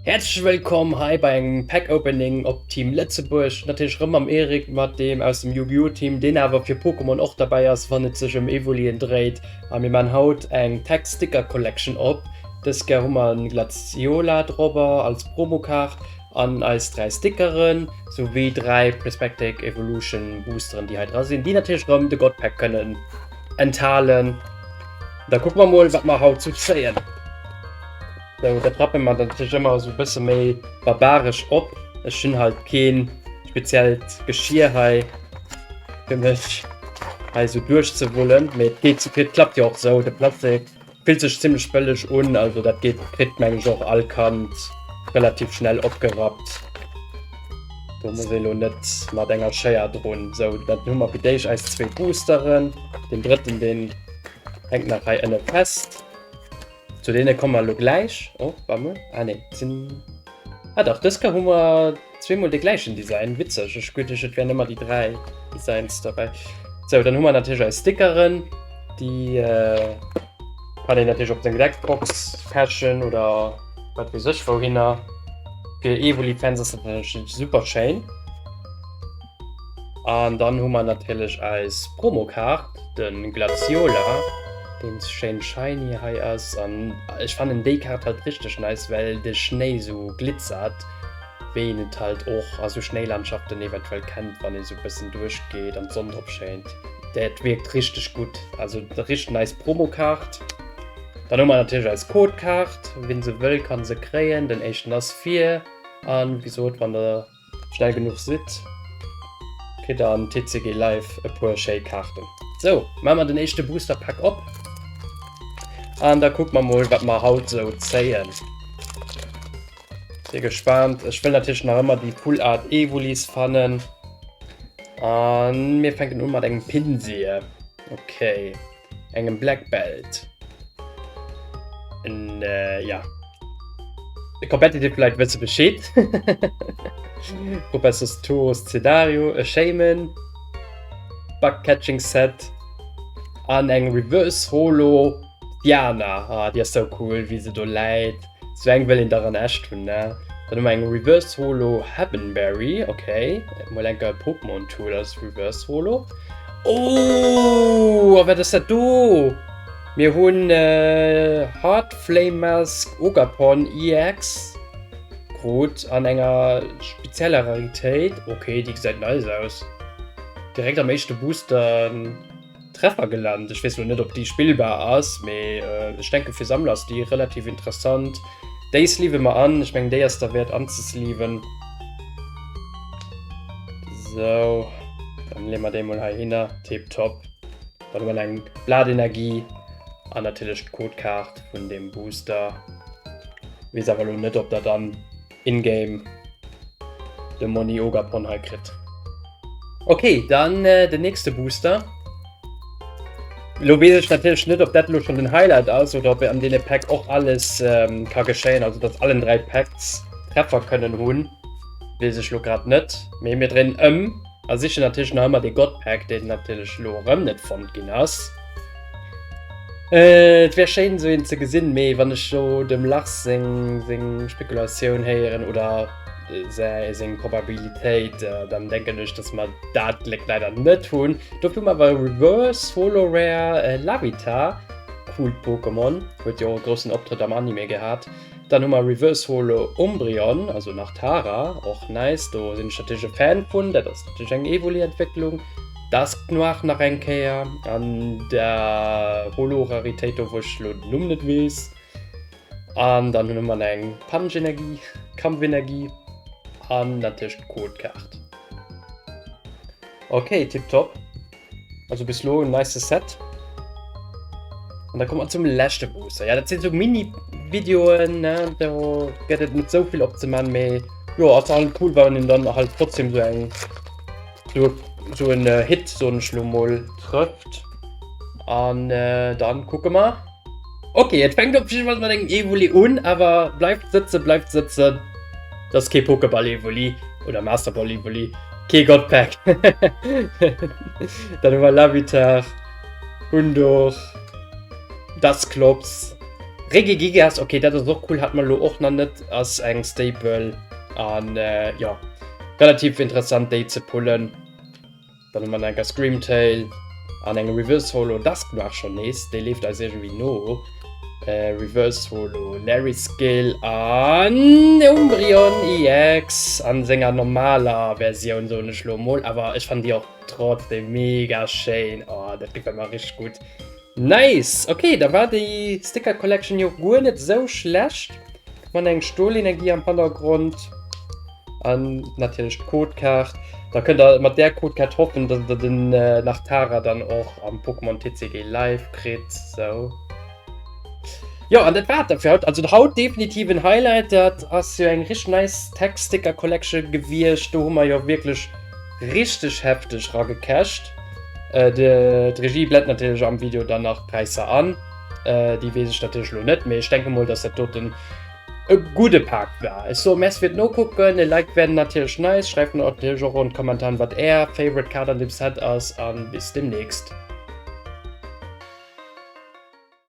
Häerzlech wëllkomm hei bei engem Pack Opening op Team Lëtzebuerg. Natierlech rëm mam Eric, mat deem aus dem Yu-Gi-Oh! Team, deen awer fir Pokémon och derbäi ass, wann et sech ëm Evolien dréit. A mir man haut eng Tech Sticker Collection op. Dës Kéier hu mer en Glaziola drobber als Promokaart an eis 3 Stickeren, souwéi 3 Prismatic Evolution Boosteren, déi hei dra sinn, déi natierlech rëm de God Pack kënnen enthalen. Da kucke mer mol, wat mer haut sou zéien. Sou, dat rappe mer dann natierlech ëmmer esou e bësse méi barbaresch op. Ech hunn halt keen speziellt Geschir hei fir mech hei esou duerchzewullen, mee et geet, et klappt jo och esou. De Plastik fillt sech zimmlech bëlleg un, also dat geet, kritt meng ech och all Kand relativ schnell opgerappt. Do muss ee lo net mat enger Schéier drun. Sou, dann hu mer fir d'éischt eis zwee Boosteren. Den drëtten, deen hänkt nach hei ënne fest. Zu deene komme mer elo gläich. Oh, warte mol. Ah, nee, sinn. Ah dach, dës Kéier hu mer zweemol de gläichen Design. Witzeg, ech geduecht, et wären ëmmer déi 3 Designs derbäi. Sou, dann hu mer natierlech eis Stickeren. Déi äh, kann een natierlech op seng Deckbox pechen oder wat weess ech wouhinner. Fir Evoli-Fans ass dat natierlech super schéin. An dann hu mer natierlech eis Promokaart, de Glaziola, deen schéin shiny hei ass. An ech fannen déi Kaart halt richteg nice, well de Schnéi sou glitzert, wéi een et halt och a sou Schnéilandschaften eventuell kennt, wann ee sou bëssen duerchgeet an d'Sonn drop schéint. Dat wierkt richteg gutt, also richteg nice Promokaart. Dann hu mer natierlech eis Codekaart, wien se wëll kann se kréien. Den éischten ass vir an wéi gesot, wann der Schnell genuch sidd, kritt der an TCG Live e puer schéi Kaarten. Sou, maache mer den éischte Booster Pack op an da kucke mer mol, wat mer haut sou zéien. Si gespaant. Ech wëll natierlech nach ëmmer déi Full Art Evolis fannen. An mir fänken un mat engem Pinsir. Okay. Engem Black Belt. En, äh, ja. De Competitive Leit wësse Bescheed. Professor Toros Szenario, e Shaman, Bug Catching Set an eng Reverse Holo Diana. Ah, déi ass sou cool, wéi se do läit. Sou eng wëll een dach an echt hunn, ne? Dann hu mer eng Reverse Holo Heavenberry, okay. Mol enker e Pokémon Tool als Reverse Holo. Oh, a wat ass dat do? Mir hunn äh, Heart Flame Mask Ogapon EX krut an enger spezieller Raritéit. Okay, déi gesäit nice aus. Direkt am éischte Booster. Treffer gelant. Ech weess lo net op déi spillbar ass, mee ech denke fir Sammler ass déi relativ interessant. Déi sleeve mer an, ech mengen déi ass derwäert anzesleeven. Sou, dann leeë mer déi mol heihinner, tiptop. Dann hu mer eng Blatenergie an natierlech d'Codekaart vun deem Booster. Weess awer lo net op der dann in-game de Moni Ogapon hei kritt. Okay, dann äh, den nächste Booster. Lo weess ech natierlech net, ob dat lo schon den Highlight ass oder ob an deene Pack och alles ähm, ka geschéien, also dass allen 3 Packs Treffer kënnen hunn. Weess ech lo grad net. Mee mir dréinen ëm a sichen natierlech nach ëmmer de God Pack, deen natierlech lo erëm net fonnt ginn ass. Et wär schéin esou een ze gesinn, mee wann ech lo dem Lars seng seng Spekulatioun héieren oder säi seng Probabilitéit, dann denken ech, dass mer dat Gléck leider net hunn. Dofir hu mer awer Reverse Holo Rare Larvitar, coolt Pokémon, huet jo och e groussen Optrëtt am Anime gehat. Dann hu mer Reverse Holo Umbreon, also nach Tara, och nice, do sinn ech natierlech e Fan vun, dat ass natierlech eng Evoli-Entwécklung. Dusknoir nach eng Kéier an der Holo-Raritéit do wou ech elo den Numm net weess. An dann hu mer nach eng Punch-Energie, Kampfenergie an natierlech d'Codekaart. Ok, tiptop. Also bis lo en nice Set. An da komme mer zum leschte Booster. Ja, dat sinn sou Mini-Videoen, ne? Do gëtt et net sou vill opzeman, mee jo, ass halt cool, wann een dann halt trotzdem sou eng sou, sou en Hit, soen ech lo mol, trëfft. An dann kucke mer. Ok, et fänkt op jeden Fall mat engem Evoli un, awer bleift sëtzen, bleift sëtzen. Dat ass kee Pokéball-Evoli oder Master Ball-Evoli, kee God Pack. Dann hu mer Larvitar, Hundor, Dusclops. Regigigas, ok dat ass och cool, hat mer elo och nach net, ass eng Staple an jo relativ interessant déi ze pullen. Dann hu mer nach enker Screamtail an eng Reverse Holo Dusknoir schon nees, déi leeft eis iergendwéi no. Reverse Holo Larry Skill an Umbreon EX an senger normaler Versioun soen ech lo mol, awer ech fannen déi och trotzdem mega schéin, oh dat gefält mer richteg gutt. Nice! Ok, da war déi Sticker Collection jo guer net sou schlecht. Mat eng Stolenergie am Hannergrond an natierlech d'Codekaart. Da kënnt der mat där Codekaart hoffen, dass der den Nachtara dann och am Pokémon TCG Live kritt. Sou. Jo, an dat war et da fir haut. Also haut definitiv en Highlight. Dat ass jo eng richteg nice Tech Sticker Collection gewiescht. Do hu mer jo wierklech richteg hefteg ragecasht. D'Regie blend natierlech am Video dann nach d'Präisser an. Déi weess ech natierlech elo net, mee ech denke mol, dass dat doten e gudde Pak war. Ech soe Merci fir d'Nokucken, e Like wär natierlech nice. Schreift natierlech och an d'Kommentaren, wat är Favorite Kaart an dem Set ass an bis demnächst.